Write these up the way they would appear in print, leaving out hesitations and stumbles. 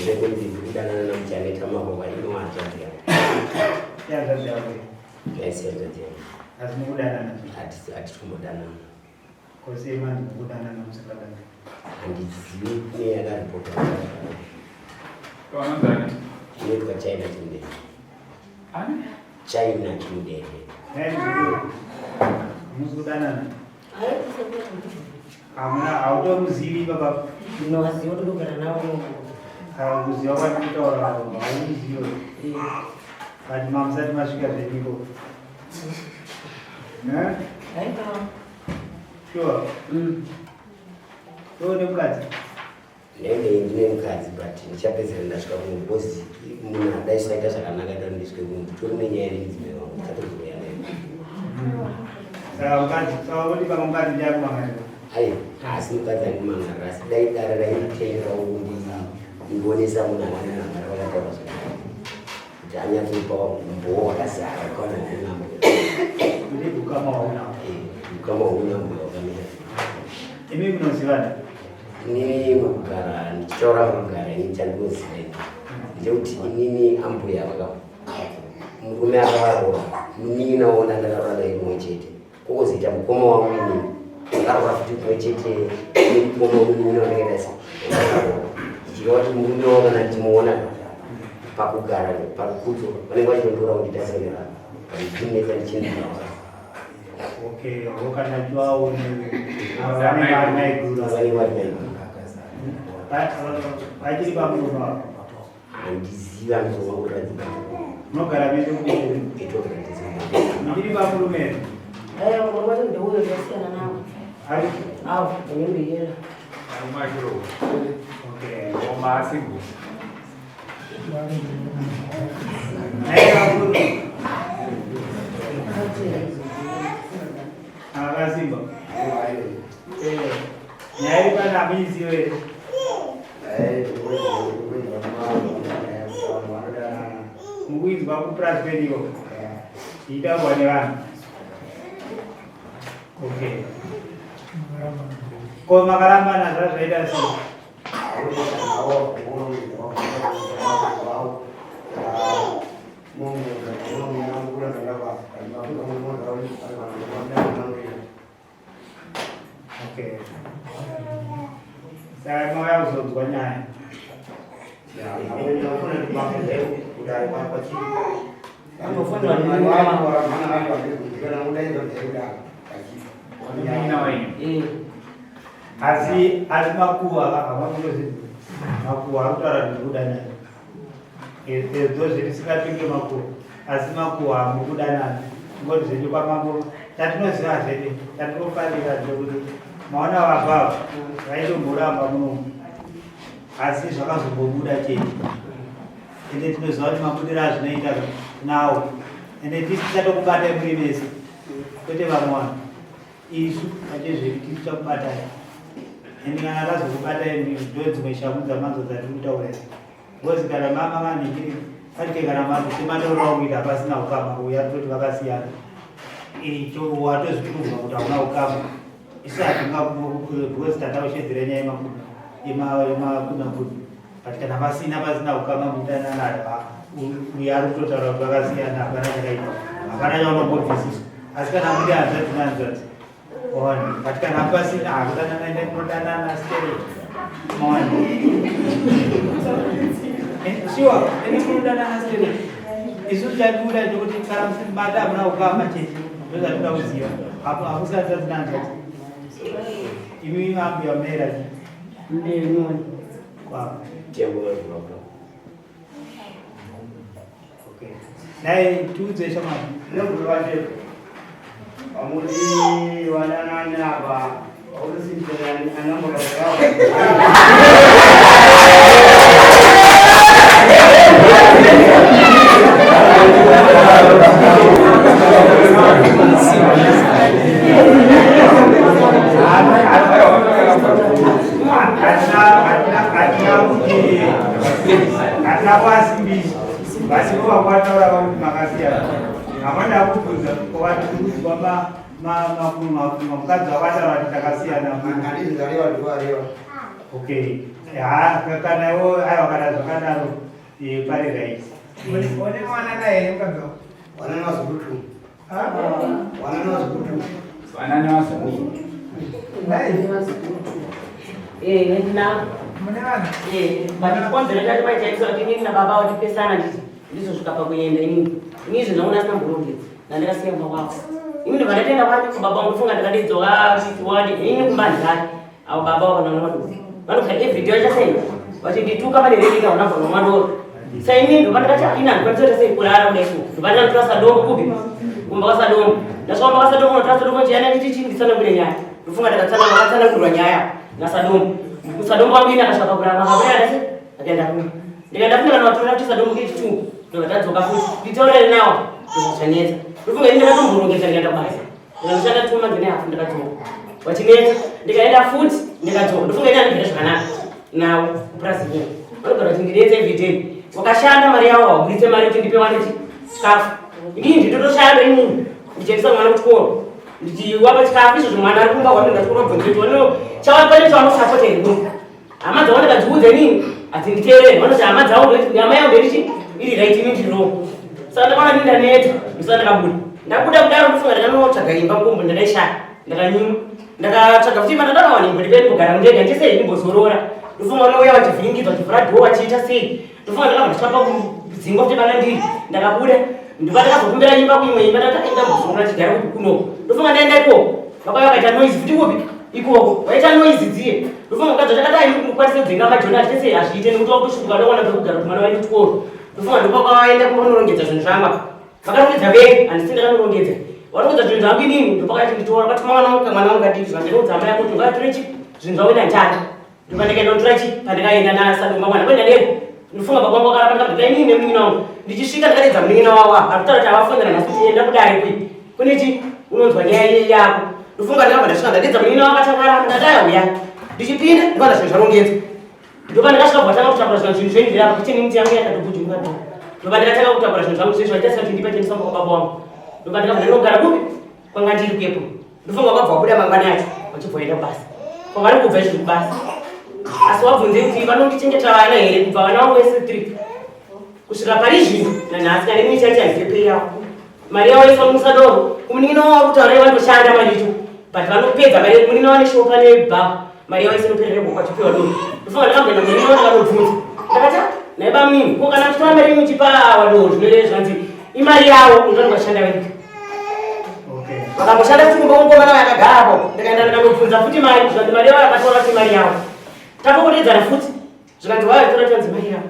Ndekunzi ndikudanana naMuchaneta Mahova ino hanzvadzi yangu. Hanzvadzi yako? Yes, hanzvadzi yangu. Asi mukudanana? Hatisi hatisi kumbodanana. Kose manje mukudanana musingadanani? Handizivi kune yakaripota. Vanonzani? Inoitwa China Chimudede. Ani? China Chimudede. Nhai muzukuru, hamusi kudanana? Hamuna, hautomuzivi baba. Ndinovaziva, totogara navo. Kana kuziva kwandikutaura haumuzivi. But mamusati masvika zvenyiko. Eh? Aiwa. Sure. Iwe nemukadzi? Ndenge ndine mukadzi, but ndichapedzera ndasvika kuno because munhu adai saita zvakanaka ita ndisvike kuno tori nenyaya nemudzimai wangu ndichatozouya nayo. Saka mukadzi, saka kuti pamwe mukadzi ndiyakumangarira. Ai, asi mukadzi andimangara, asi dai dare raitenderawo kundionesa munhu andimangara vakataura zvakanaka kuti anyatsopa umbowo wakazara kana ndinambo. Kuti ukama hwaunahwo. Ukama hwaunambo hwakamira. Imi munozivana? Inini mukugara, ndichitaura mukugara, ini chandinoziva ini ndechekuti inini ambuya vaka murume akavarora munin'ina waona ndakarora naye mumwe chete, kokozoita mukoma wangu inini akarora futi kumwe chete nemukoma wemunin'ina wandakaita se ndakarora, ndichireva kuti murume wavo kana ndichimuona pakugara parukudzo vanenge vachitondora kundiita senera ndichinetsa ndichindiaa. Okay, kana chiwaone vanenge vari maiguru. Vanenge vari maiguru. Vachiri pamurume wako? Handizivi, anozova kuradzika. Munogara mese kudii? Etogara tese. Muchiri pamurume here? Aiwa, murume wacho ndeuyo, zvasiyana navo. Ari? Avo, ndinombiyera. Arumashiro. Okay. Ngoma asingu. Naye vakuru. Akasimba. Eh, nyaya iri pana hamuizive here? Mukuinzwa kupurazi kwenyiko iitaurwa nevanhu. Okay. Ko makarambana zvazvaita sei? Okay. Saka mauya kuzonzwa nyaya. Munin'ina wenyu. Asi makuva havakundoziva makuva ari kutaura kuti kudanana edzo zvetisingatinge makuva, asi makuva hamuri kudanana ngoti zvedu kwamambo chatinoziva zvedu chatinofarira zvekuti maona vabva vaitomboramba munomu, asi zvakazombobuda chete. Ende tinoziva kuti mabudiro azvinoita nawo, ende tisi tichatokubatai muri mese, kwete vamwe vanhu. Isu pachezvedu tisi tichakubatai, ende kana tazokubatai ndo dzimwe shamhu dzamanzo dzatiri kutaura idzi, because kana mama vanhingiri patike kana mazo semataurira kuita hapasina ukama, uya toti vakasiyana, icho watozvipruvha kuti hauna ukama. Isu hatinga because tataushedzera nyaya yemakunakuna, but kana pasina ukama mudanana, uyo ari kutotaura kuti vakasiyana, hapana chakaipa, hapana chaunombobvisiswa. Asi kana muri hanzvadzi nehanzvadzi one, but kana pasina hakudanana, enda munodanana stereki maona. Sure, ende munodanana stereki. Isu chatiuda chekuti kana musibata hamuna ukama chete, ndozvatinoda kuziva. Hakusi hanzvadzi nehanzvadzi. Imi ambuya munoera chii? Ndinoni. Kwako. Tembo mazvinoka. Okay. Nai tiudze shamwari. Pamuri wadanana apa aurusianamboaa. Hatina kuti hatina kuasimbisa vasivo vakwataura vakuti makasiyana. Hamana kubvunza kwavati kurudzwa mukadzi wakataura kuti takasiyana. Okay. Ha, kana iwo aiwa kana zvakadaro pari right. Une mwana naye here mukadzi wako? Wanana wazikutu. Wanana wazikutu. Wanana wazikutu. Eh, ndinavo. Mune vanhu? Eh, but chikonzero chacho pachaitisa kuti inini nababa watipesana nditi ndizosvika pakuenda inini. Ini izvo zvangu ndasina mburongedza ndandakasiya kumba kwavo. Ini ndobva ndatoenda kwani kubaba wangu ndofunga ndakadedzwa wadi ini kumba ndani. Avo baba wavo vana vadoko. Vanogara everyday vachasei vachindituka pane redika unabva nomwa doro. Sa inini ndobva ndakati ini handikwanisi kuita sei kurara kudai so. Ndobva ndanotora sadombo kupi? Kumba kwasadombo. Ndasvika kumba kwasadombo unotora sadombo chiyana nditi chii nditsanangure nyaya. Ndofunga ndakatsanangurwa nyaya nasadombo. Sadombo wangu ini akasvika pakurara akauya akasi akaenda kumba. Ndikaenda futi ndikanovatorera kuti sadombo keti two. Ndobva tadzoka futi nditaurire nawo ndobva zvanetsa. Ndofunga ini ndakatomborongedza ndikaenda kubasa. Ndikanoshanda 2 months and a half ndikadzoka. Vachinetsa ndikaenda futi ndikadzoka. Ndofunga ini andigere zvakanaka nawo kupurazi kuno. Vanogara vachindinetsa everyday. Wakashanda mari yavo hauburitse mari kuti ndipe wani chikafu. Inini nditotoshanda inini ndichiendesa mwana kuchikoro. Ndichiwapa chikafu izvozvo mwana ari kumba wanoenda kuchikoro vabvunze kuti wano chawa pane chavanosapota here kuno. Hama dzavo ndikadziudza inini hadzinditeereri. Vanoti hama dzavo ndoti hama yangu nderichi iri right ini ndiri wrong. Saka ndakaona ndini ndaneta ndisati ndakabuda. Ndabuda kudaro ndofunga ndakanotsvaga imba ngombo ndakaishaya. Ndakanyima. Ndakatsvaga futi imba ndakadawana imbo ndipeni kugara ndega ndise ndimbozorora. Ndofunga vanouya vachivhiringidza vachivhura dhoo vachiita sei. Ndofunga ndakabva ndasvika pakudzingwa futi pana ndiri. Ndakabuda. Ndobva ndakazokumbira imba kuimwe imba ndakati enda mbozorora chigare kupi kuno. Ndofunga ndaenda ikoko. Vakauya vakaita noise futi kupi? Ikoko. Vaita noise dziye. Ndofunga mukadzi wacho akati ai mukwanise kudzinga majoni achite sei hazviite nekuti wakutoshunguka ndowana pekugara kuti mwana waende kuchikoro. Ndofunga ndokwakaenda kumbonorongedza zvinhu zvangu apa. Vakarongedza vega handisi ndakanorongedza. Varongedza zvinhu zvangu inini ndopakati nditora vakatuma mwana wangu kamwana wangu kadiki zvangu ndinoudza amai ako kuti ungatore chi zvinhu zvako enda nditatu. Ndobva ndikaenda kunotora chi pandakaenda nasadoma mwana kwenda ndega. Ndofunga baba vangu vakaramba ndikabva ndikaenda inini nemunin'ina wangu. Ndichisvika ndakadeedza munin'ina wavo apa arikutaura kuti avafonera nhasi kuti enda kudare kui. Kune chi unonzwa nyaya yako. Ndofunga ndakabva ndasvika ndadeedza munin'ina wangu achakaramba ndati uya. Ndichipinda ndikaona zvinhu zvarongedzwa. Ndobva ndakasvika kuvatanga kutakura zvinhu zvenyu zviri apa kitchen miti yangu yakatobudunga do. Ndobva ndakatanga kutakura zvinhu zvangu zvese zvaita sekuti ndipe tendisa kwa baba wangu. Ndobva ndakabva ndinogara kupi kwanga ndiri kuyepo. Ndofunga wakabva wabuda mangwana acho vachibva waenda kubasa. Kwavari kubva izvi kubasa. Asi wabvunze kuti vanondichengetera vana here kubva vana vangu vese 3 kusvika pari zvino nanhasi kana imwe chacho handipe yavo. Mari yavo yese vanomusa doro. Kumunin'ina wavo kutaura ivo vanotoshanda mari icho. But vanopedza mari munin'ina wane shopa nebha. Mari yavo yese inoperera ikoko vachipiwa doro. Ndofunga ndakamboenda munin'ina wangu akanobvunza. Ndakati "Ah, nhai bamnini ko kana muchitora mari muchipa awa doro zvinoreva zvanzi imari yavo unofanira kushanda vega. Okay. Vakamboshanda futi kumba kumukomana waye akagara apo. Ndikaenda ndikanobvunza futi mari zvanzi mari yavo yakatora futi mari yavo. Tapopotedzana futi. Zvikanzi waya tora tanzi mari yavo.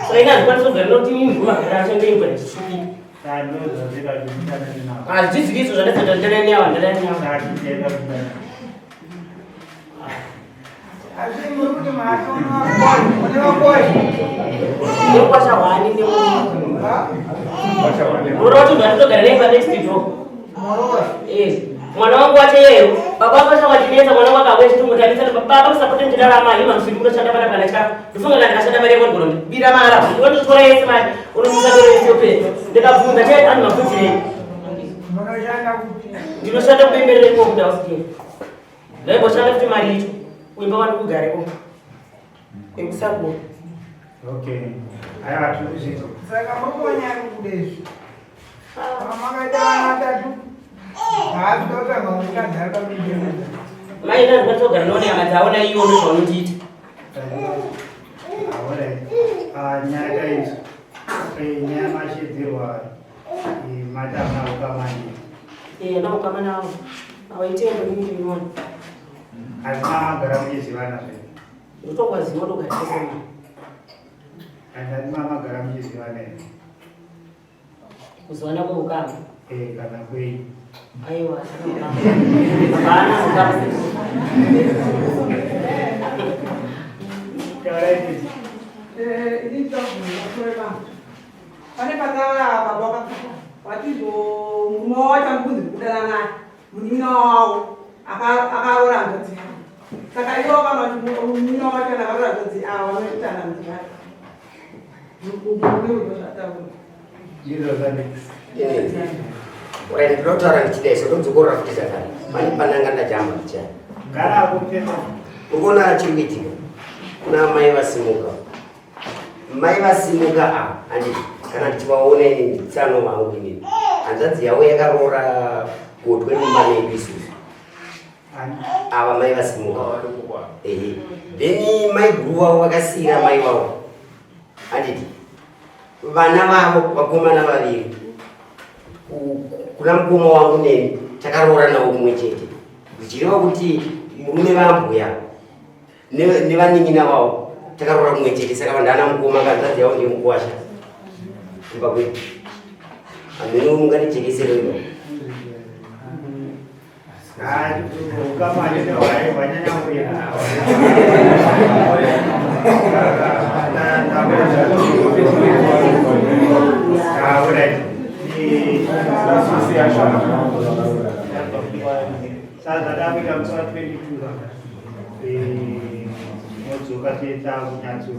Saka ini handikwanisi kugara nokuti inini ndimagara acho ndoingwa ndichisvipika. Saka ndozvazvida kuti mudanane navo. Hazvizivi izvo zvandasati ndarani yavo ndarani yavo. Saka tichaenda kudanana. Asi muri kuti mune vakoyi? Ndokwasha hwani Ha? Muroora wacho ndatogara naye pa next door. Muroora. Eh, mwana wangu wacho iyeyo baba wako chawandinetsa mwana wangu akauya chitongotanitsa baba musapote ndichirarama hima musiri munoshanda pana kana chikafu ndifunga kana ndikashanda mari yako ndigona ndibira mara unonditora yese mari unomusa doro yese yopera ndikabvunza chai anhu mabvunzirei Munoshanda kupi? ndinoshanda kupemberera ikoko kuda usikeni ndaimboshanda futi mari icho kuimba kwandiri kugara ikoko ekusakuwa Okay. Aiwa tiri kuzvinzwa. Saka muri kuona kubuda izvi. Makaita vana vatatu. Haasi kutanga mukadzi ari pamibhedha. Mai nani kwatogara noone hama dzavo naiwo ndozvaunondiita. Alright. Ah, nyaya taizwa. Nyaya mashidzirwa matama ukamani. Eh, naukama navo. Awaitendo nini ndinoona. Asi mamagara muchizivana zve. Ndotokwaziwa ndogara tese. Andati mamagara muchizivana here? Kuzivana kweukama. Eh, kana kwenyu. Aiwa, hapana ukama. Taurai kuti Eh, ini ndakubvunza pane patara baba wakapika watizo murume wacho andikunzi ndikudana naye munin'ina wavo akaroora hanzvadzi yavo saka ivo kana kuti munin'ina wacho kana akaroora hanzvadzi avo vanoitana hanzvadzi yake murume zvataura ndizvo zvandi. Ora ndinotaura ndichidai so ndodzokorora futi zvakare. Pane pananga ndajamba kuchaya. Gara kupfeka. Uri kuona chiri kuitika. Kuna mai vasimuka. Mai vasimuka ava handiti kana ndichivaona ini nditsano vangu inini. Hanzvadzi yavo yakaroora gotwe mumba medu isusu. Ava mai vasimuka. Ehe. Then mai guru vavo vakasiira mai vavo. Handiti vana vavo vakomana vaviri kuna mukoma wangu neni takaroora navo kumwe chete zvichireva kuti murume vambuya nevanin'ina vavo takaroora kumwe chete saka vanhu ana mukoma kanzadzi yavo ndiye mukuwasha kumba kwedu hameno mungandijekesereo ivo Sazvatakuita musi wa 22 modzoka toita kunyatso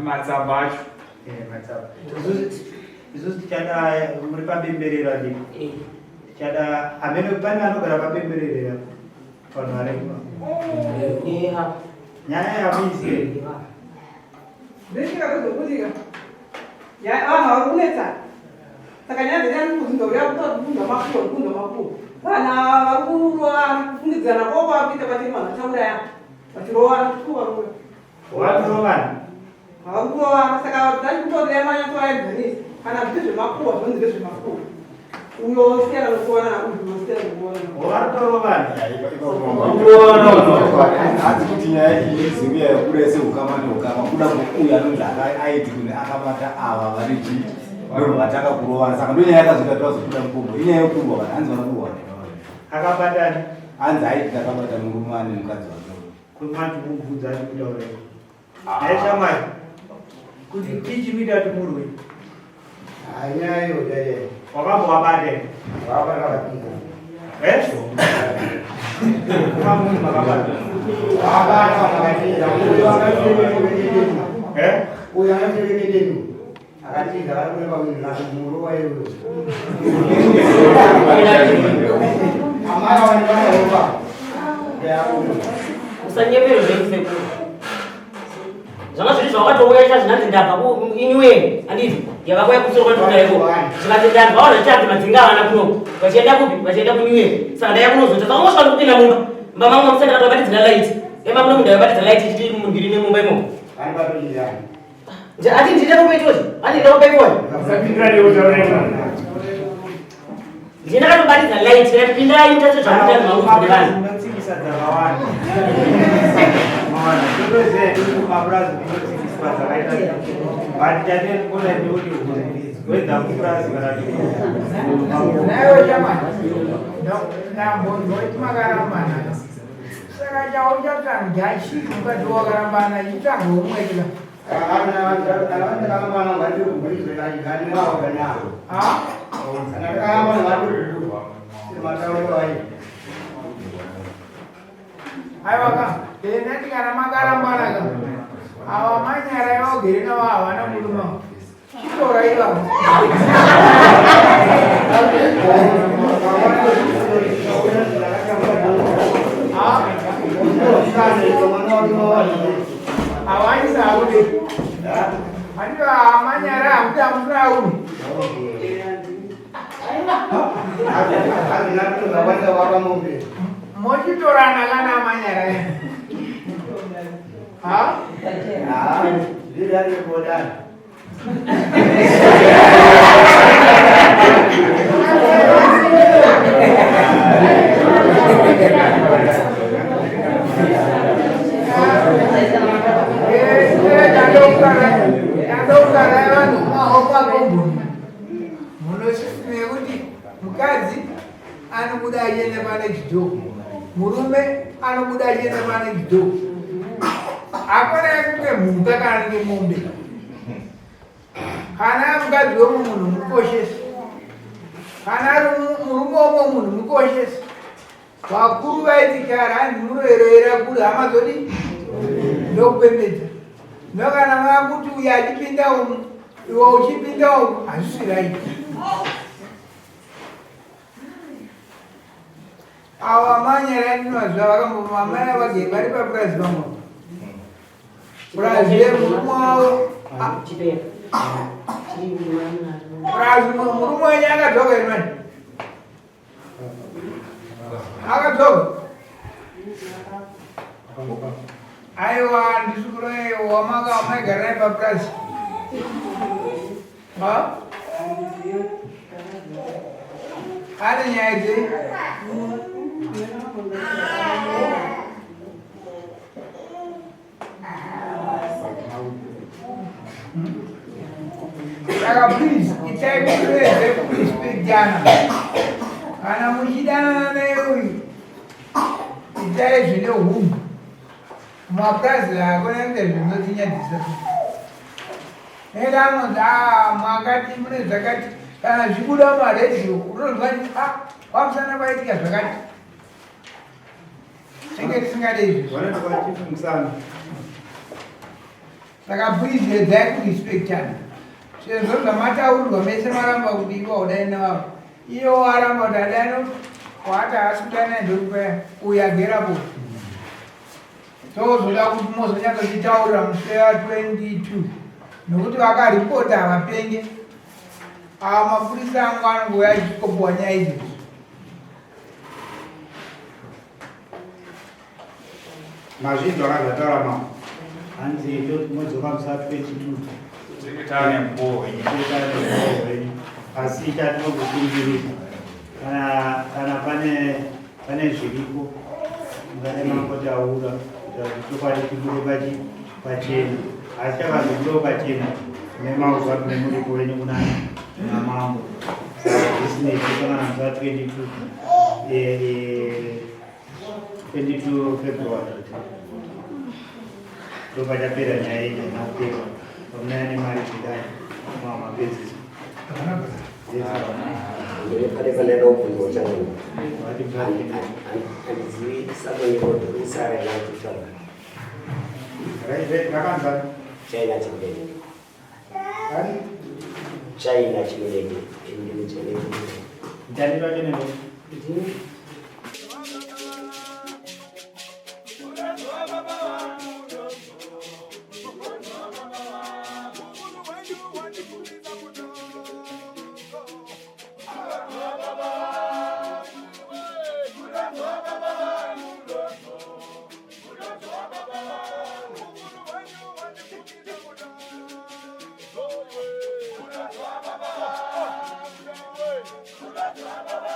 matsamba acho matsamba isusu tichada muri pabemberero adi tichada amene pane vanogara pabemberero vanhu variko nyaya yamuizive ndechikazokutika vanhu vari kunetsa saka nyaya dzenyaya kuzvinzwa kuda kutobvunza makuhwa kubvunza makuhwa vanhu vari kurovana kufungidzirana kwavo kwavari kuita pachiri vanhu vachauraya vachirovana kuvarume Vakurovana. Vari kurovana saka tari kutorera manyatsoaenzanisa kana zviri zvemakuhwa zvinonzi ndezvemakuhwa uyo osiyana nokurovana nauyu osiyana nokurovana. Vari kurovana. Hanzi kuti nyaya iyi izive yakura seukama neukama kuda uyu anonzi aiti kune akabata ava vari chii ndobva vatanga kurovana saka ndonyaya yakazoita tazobuda mukombo inyaya yekurwa vanhu hanzi vari kurwana Akabatani. Hanzi aiti takabata murume ane mukadzi wake. Kwemati kubvunza ari kutaura iwe. Nhai shamwari. Kuti chii chikuita kuti murwe? Nyaya iyo dai. Wakambowabata here? Wakabata vakapinda. Eh? Kuma munhu makabata. Wakabata vakapinda. Uyo akatireketedu. Eh? Uyo akatireketedu. Akatiza vari kureva kuti muruwa iwe. Amai ava ndivanaropa. Usanyepere zvenyu sekuru. Zvanga zviri zvawakatouya cha zvinanzi ndabva inyuweni handiti yavakuya kusoro kwandikuda iko zvikati ndabva wana chati madzinga avana kuno vachienda kupi vachienda kunyuweni saka ndaya kunozoita saka ungosvika ndikupinda mumba mba mangu mamusati ndakatobatidza light ema muno munhu ndabatidza light ichiti ndiri nemumba imomo Ati ndine kupa itoti ati ndine kupa ifoni ndine ndakatobatidza light ndikati pindai mutate zvamuita zvamuudza nevanhu Unotsikisa dzakawanda. Mawana, totoziva kuti kumapurazi kunotsikiswa dzakaita but chatinoona ndekuti wedza kupurazi kana kuti Nayo shamwari, ndambonzwa kuti makarambana. Saka chauchatanga chii mukadzi wakarambana chitanga umwe chika. Aiwa ka, ndati kana makarambana ka. Ava manyara vagere navo havana murume. Chitora ivavo. Hawaisa haudi. Handi amanyara haudi amuna haudi. Mochitorana kana amanyara. Ha? Munosvika kuti mukadzi anobuda achienda pane chidhoo murume anobuda achienda pane chidhoo hapana kunge mhuka kana kunge mombe kana mukadzi wemumwe munhu mukoshese kana ari murume wemumwe munhu mukoshese vakuru vaiti kare hanzi munoeroera kuri hama dzodi ndokupembedza nokana vakuti uyo achipinda umu iwe uchipinda umu hazvisi raiti. Ava manyara ndinovaziva vakamboma amai avagere vari papurazi pamwe. Purazi yemurume wavo. Purazi murume wenyu akadzoka here mani? Akadzoka? Aiwa ndisi kureva wamanga wamaigara naye papurazi. Ha? Ane nyaya dzei? Saka please itai kuwedze kurespectana. Kana muchidanana naye uyu itai zvine hunhu. Mapurazi hakuna kuita zvinotinyadzisa. Nenda anonzi ah makati mune zvakati kana zvibuda mumaredhiyo unonzwa kuti ah kwamusana kwaitika zvakati. Tinge tisingade izvi. Vanoenda kwachief Musana. Saka please edzai kurespectana. Sezvo zvamataurirwa mese maramba kuti iwe haudai navavo. Iye waramba kuti adai no waati haasi kudai naye ndokupaya uyu agerapo. Tozoda kuti mozonyatsochitaurira musi wa 22 nokuti vakaripota havapenge. Ava mapurisa angu anongouya achikopuwa nyaya idzodzo. Mazvinzwa akazvataura mambo. Hanzi modzoka musi wa 22. Tinenge taane mukuwo wenyu. Tinenge taane mukuwo wenyu. Asi chatinokukumbirisa kana kana pane pane zviripo mungade mambotaura kuti chokwadi chibude pachi pachena. Asi chakazobudawo pachena nemauza kune muripo wenyu kuna kuna mambo. Saka zvisinei tosangana musi wa 22 22 February ndopachapera nyaya iyi haina kupera pamunaya nemari dzidai mapedzisa. Pane pandaida kubvunza uchangu. Handizivi samonyerodorusara inakutaura. Rakanzani? China chimurengi. China chimurengi. Ndani vacho nendo. Baba.